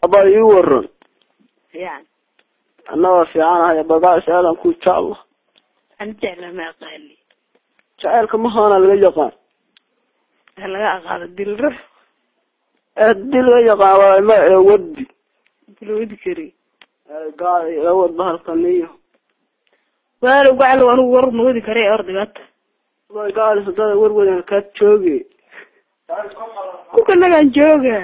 Abaa ii waran. Fiican. Anna waa fiicanahay abagaas aadan ku jeclo. Aan jecla ma aqaani. Jacaylka mahaana laga yaqaan. Ha laga aqaano dilro. Haddii laga yaqaan waa ma wadi. Dilo wadi kari. Gaal ila wad bahalkaniyo. Waalo gaclo anigu war ma wadi kare ordigaata. Waa gaal sadada warwadan ka joogi. Kuka nagaan jooga.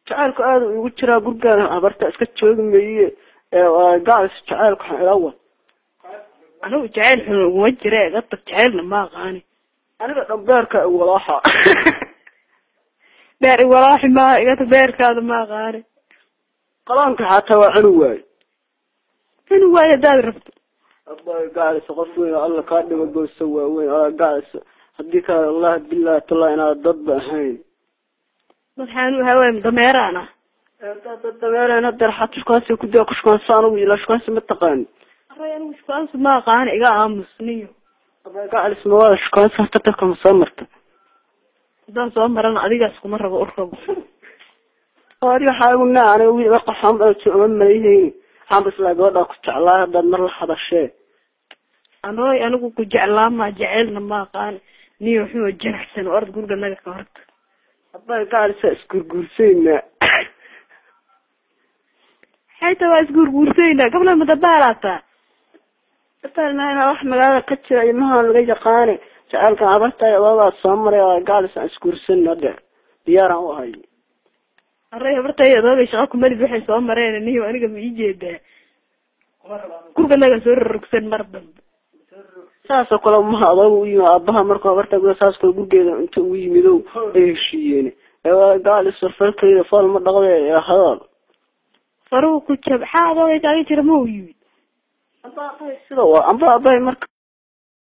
Jacaylku aad uu igu jiraa gurgaana habarta iska joogi maye. Waa gaal jacaylku waxaan ila wad. Anigu jacayl xun uguma jira gata jacaylna ma aqaani. Aniga dhambeerka walaaxa. Beer walaaxi ma igata beerkaada ma aqaani. Qalaanka xataa waa cuni waay. Cuni waay hadaad rabto. Abaa gaal qof weyn alla ka dhigo goosa waaweyn alla gaal haddii kale Allah billahi tala inaad dad ba ahayn. Waxaan u haween dameerana. Dad dameerana dar xataa shukaansi ku daa kushkaansi anigu ila shukaansi ma taqaan. Array anigu shukaansi ma aqaan iga aamusniyo. Abaa gaal isma wada shukaansi hata dadka ma soo marta. Haddaan soo marana adigaas kuma rabo u rabo. Adiga waxaa igu naa aniga wiil qaxam oo ma maleeyay. Waxaan bas laa gabadha ku jeclaa haddaad mar la hadashee. Anooy anigu ku jeclaa ma jaceylna ma aqaan. Niyo wuxuu janaxsan ord guriga naga ka horta. Abaa gaal isa isgurgursayna. Xayta waa isgurgursayna gabla ma dabaalaata. Dabaalna wax magaalada ka jira ilmaha laga yaqaane. Jacaylkan abarta waa soo maray waa gaal isa isgursan hadda. Diyaaraan u ahay. Array habarta iyadoo shaqo ku mali waxay soo mareen niyo aniga ma ii jeedaa. Guriga naga soo rogsan mar dambe. Saas oo kale ma adag u yimid aabbaha markuu habarta guda saas kale gurigeeda inta ugu yimido ay heshiiyeen. Ee gaal isa falkeeda fal ma dhaqday ee hadal. Faruhu ku jabxaado ay tahay jira ma u yimid. Amba sida waa amba aabbahay marka